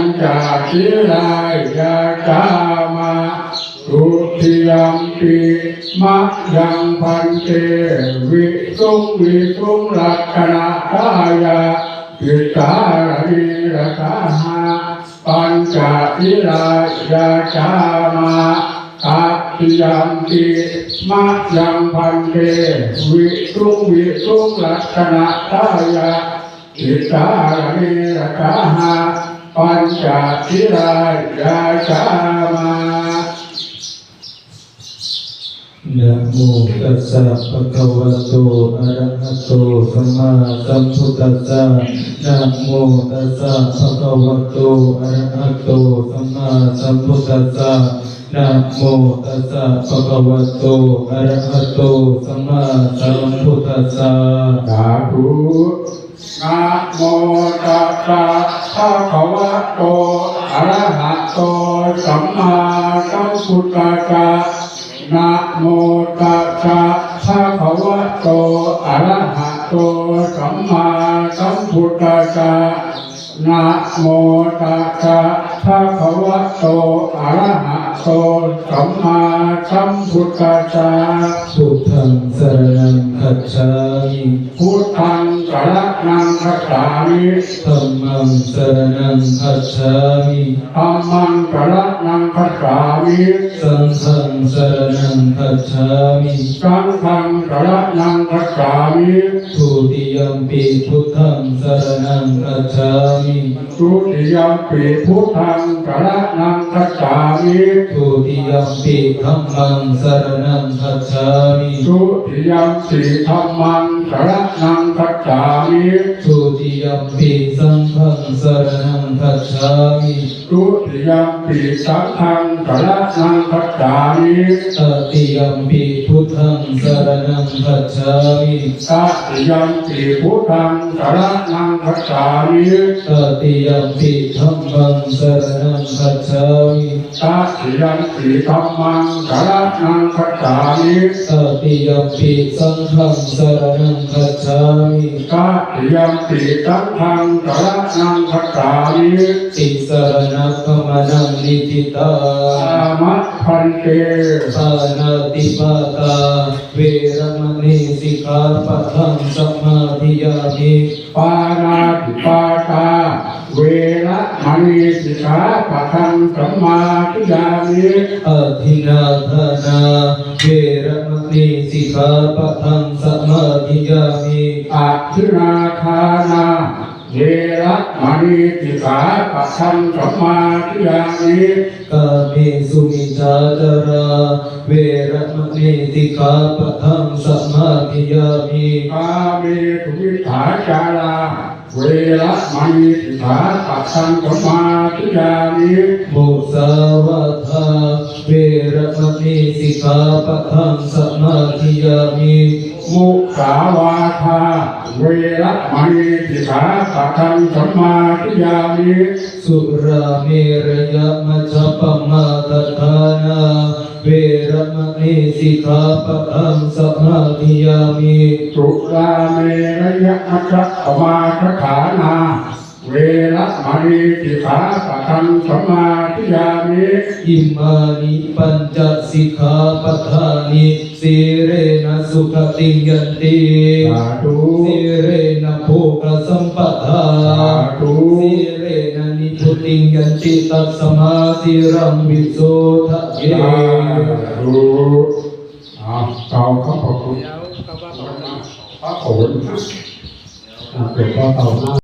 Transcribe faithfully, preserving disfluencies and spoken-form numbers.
pañca sīlāni yācāma. Dutiyampi mayaṃ bhante visuṃ visuṃ rakkhaṇatthāya tisaraṇena saha pañca sīlāni yācāma. Tatiyampi mayaṃ bhante visuṃ visuṃ rakkhaṇatthāya tisaraṇena saha pañca sīlāni yācāma. Namo tassa bhagavato arahato sammāsambuddhassa. Namo tassa bhagavato arahato sammāsambuddhassa. Namo tassa bhagavato arahato sammāsambuddhassa. Sādhu. Namo tassa bhagavato arahato sammāsambuddhassa. Namo tassa bhagavato arahato sammāsambuddhassa. Namo tassa bhagavato arahato sammāsambuddhassa. Buddhaṃ saraṇaṃ gacchāmi. Buddhaṃ saraṇaṃ gacchāmi. Dhammaṃ saraṇaṃ gacchāmi. Dhammaṃ saraṇaṃ gacchāmi. Saṅghaṃ saraṇaṃ gacchāmi. Saṅghaṃ saraṇaṃ gacchāmi. Dutiyampi buddhaṃ saraṇaṃ gacchāmi. Dutiyampi buddhaṃ saraṇaṃ gacchāmi. Dutiyampi dhammaṃ saraṇaṃ gacchāmi. Dutiyampi dhammaṃ saraṇaṃ gacchāmi. Dutiyampi saṅghaṃ saraṇaṃ gacchāmi. Dutiyampi saṅghaṃ saraṇaṃ gacchāmi. Tatiyampi buddhaṃ saraṇaṃ gacchāmi. Tatiyampi buddhaṃ saraṇaṃ gacchāmi. Tatiyampi dhammaṃ saraṇaṃ gacchāmi. Tatiyampi dhammaṃ saraṇaṃ gacchāmi. Tatiyampi saṅghaṃ saraṇaṃ gacchāmi. Tatiyampi saṅghaṃ saraṇaṃ gacchāmi. Tisaraṇagamanaṃ niṭṭhitaṃ. Āma bhante. Pāṇātipātā veramaṇī sikkhāpadaṃ samādiyāmi. Pāṇātipātā veramaṇī sikkhāpadaṃ samādiyāmi. Adinnādānā veramaṇī sikkhāpadaṃ samādiyāmi. Adinnādānā veramaṇī sikkhāpadaṃ samādiyāmi. Kāmesu micchācārā veramaṇī sikkhāpadaṃ samādiyāmi. Kāmesu micchācārā veramaṇī sikkhāpadaṃ samādiyāmi. Musāvādā veramaṇī sikkhāpadaṃ samādiyāmi. Musāvādā veramaṇī sikkhāpadaṃ samādiyāmi. Surāmerayamajjapamādaṭṭhānā veramaṇī sikkhāpadaṃ samādiyāmi. Surāmerayamajjapamādaṭṭhānā veramaṇī sikkhāpadaṃ samādiyāmi. Imāni pañca sikkhāpadāni. Sīlena sugatiṃ yanti. Sādhu. Sīlena bhogasampadā. Sādhu. Sīlena nibbutiṃ yanti, tasmā sīlaṃ visodhaye. Sādhu. อ้าว กล่าวคำขอบคุณ พระโขน อ่า เกิดว่าเต่าหน้า